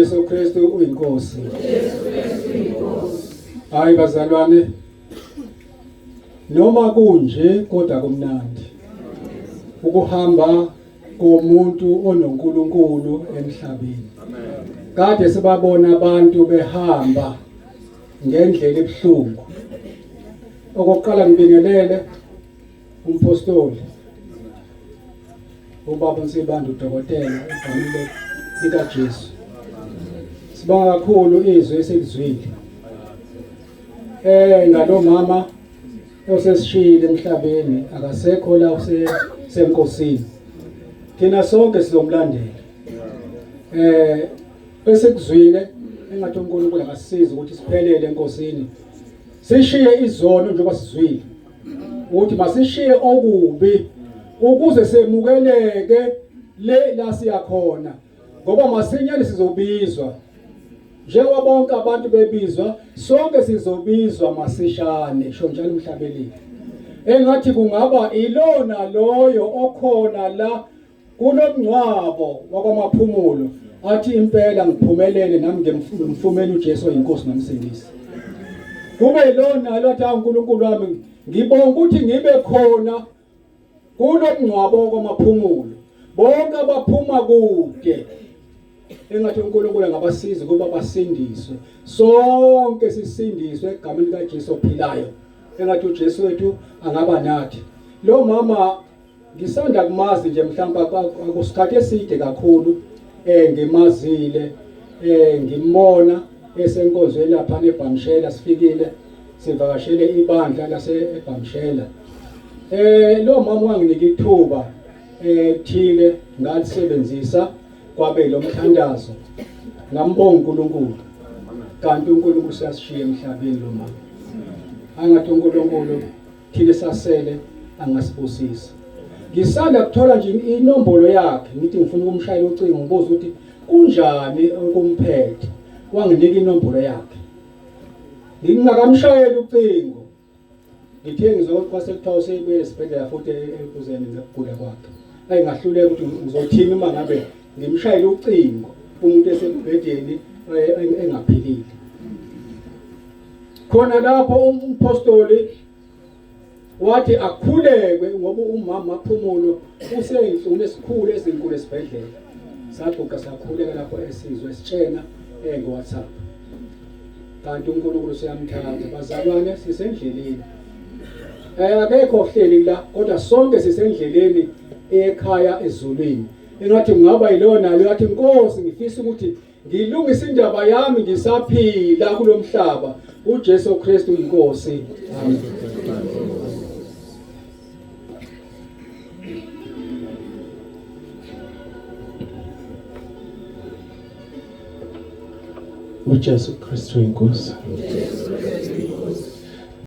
uJesu Kristu uyinkosi. Hayi bazalwane, noma kunje kodwa kumnandi ukuhamba komuntu onoNkulunkulu emhlabeni. Kade sibabona abantu behamba ngendlela ebuhlungu. Okokuqala ngibingelele umpostoli ubaba uNsibande, udokotela egameni likaJesu. Sibonga kakhulu izwi esilizwile ngalomama osesishiyile emhlabeni, akasekho la, usenkosini. Thina sonke sizomlandela. Esikuzwile engathi uNkulunkulu akasisize ukuthi siphelele enkosini, sishiye izono njengoba sizwile ukuthi masishiye okubi ukuze semukeleke le la siyakhona, ngoba masinyane sizobizwa. Njengoba bonke abantu bebizwa, sonke sizobizwa masishane, sho njalo umhlabeleli. Engathi kungaba ilona loyo okhona la kulomngcwabo wakwaMaphumulo athi impela ngiphumelele nami ngimfumene uJesu oyinkosi nomsindisi. Kube yilona lo athi uNkulunkulu wami ngibonga ukuthi ngibe khona kulomngcwabo wakwaMaphumulo. Bonke abaphuma kude engathi uNkulunkulu angabasiza ukuba basindiswe. Sonke sisindiswe egameni likaJesu ophilayo. Engathi uJesu wethu angaba nathi. Lo mama ngisanda kumazi nje, mhlawumbe akusikhathi eside kakhulu ngimazile, ngimbona esenkonzweni lapha eBhamshela. Sifikile sivakashele ibandla lase eBhamshela. Lo mama wanginika ithuba thile, ngalisebenzisa kwabe lo mthandazo, ngambonga uNkulunkulu. Kanti uNkulunkulu siyasishiya emhlabeni lo mama. Angathi uNkulunkulu thina sasele angasibusisa. Ngisanda kuthola nje inombolo yakhe, ngithi ngifuna ukumshayela ucingo ngibuza ukuthi kunjani okumphethe. Wanginika inombolo yakhe, ngingakamshayeli ucingo ngithe ngizokwase kuthiwa usebuye esibhedlela futhi ekuzeni ngokugula kwakhe. Ayi, ngahluleka ukuthi ngizothini uma ngabe ngimshayela ucingo umuntu esembhedeni engaphilile. Khona lapho umpostoli wathi akhulekwe ngoba umama Phumulo useyinhlungu esikhulu ezinkulu esibhedlela. Saguqa sakhuleka lapho esizwe esitshena ngo-WhatsApp. Kanti uNkulunkulu siyamthatha. Bazalwane, sisendleleni. Akekho ohleli la, kodwa sonke sisendleleni ekhaya ezulwini. Engathi kungaba yilona lo yathi Nkosi ngifisa ukuthi ngilungise indaba yami ngisaphila kulomhlaba. uJesu Kristu inkosi. Amen. uJesu Kristu inkosi.